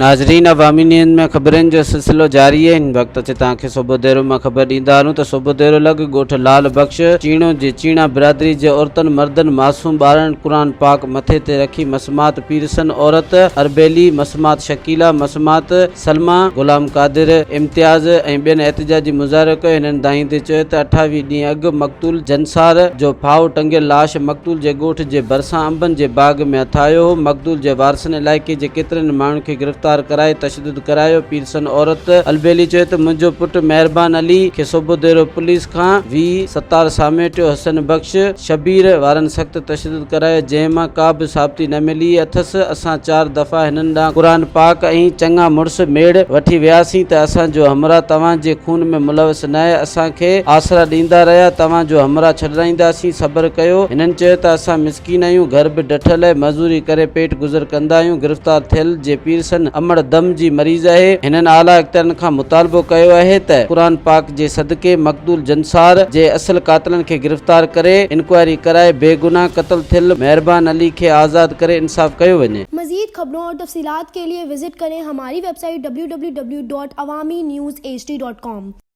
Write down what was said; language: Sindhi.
ناظرين عوامي نيوز ۾ خبرن جو سلسلو جاري آهي هن وقت اچي توهان کي صوبوديرو مان خبر ڏيندا هلون ته صوبوديرو لڳ ڳوٺ لال بخش چيڻو جي چيڻا برادري جي عورتن مردن معصوم ٻارڙن قرآن پاڪ مٿي تي رکي مسمات پيرسن عورت اربيلي مسمات شڪيلا مسمات سلميٰ غلام قادر امتياز ۽ ٻين احتجاجي مظاهرو ڪيو. هنن دانهيندي چيو ته 28 ڏينهن اڳ مقتول جنسار جو ڦاهو ٽنگيل لاش مقتول جي ڳوٺ جي ڀرسان انبن جي باغ ۾ هٿ آيو هو، مقتول جي وارثن علائقي جي ڪيترن ئي ماڻهن کي گرفتار ڪرائي تشدد ڪرايو، پيرسن عورت البيلي چيو ته منهنجو پٽ مهربان علي کي صوبوديرو پوليس کان وي ستار ساميٽيو حسن بخش شبير وارن سخت تشدد ڪرايو جنهن مان ڪا به ثابتي نه ملي اٿس اسان چار دفعا هنن ڏانهن قرآن پاڪ ۽ چڱا مڙس ميڙ وٺي وياسين ته اسان جو همراهه توهان جي خون ۾ ملوث ناهي اسان کي آسرا ڏيندا رهيا توهان جو همراهه ڇڏرائينداسين صبر ڪيو هنن چيو ته اسان مسڪين آهيون گهر به ڊٺل آهي مزوري ڪري پيٽ گذر ڪندا آهيون گرفتار ٿيل جي پيرسن امڙ دم جي مريض آهي هنن اعليٰ اختيارن کان مطالبو ڪيو آهي ته قرآن پاڪ جي صدقي مقتول جنسار جي اصل قاتلن کي گرفتار ڪري انڪوائري ڪرائي بيگناهه قتل ٿيل مهربان علي کي آزاد ڪري انصاف ڪيو وڃي. مزيد خبرون اور تفصيلات کے لئے وزٽ ڪرين ھماري web site www.awamiNewsHD.com.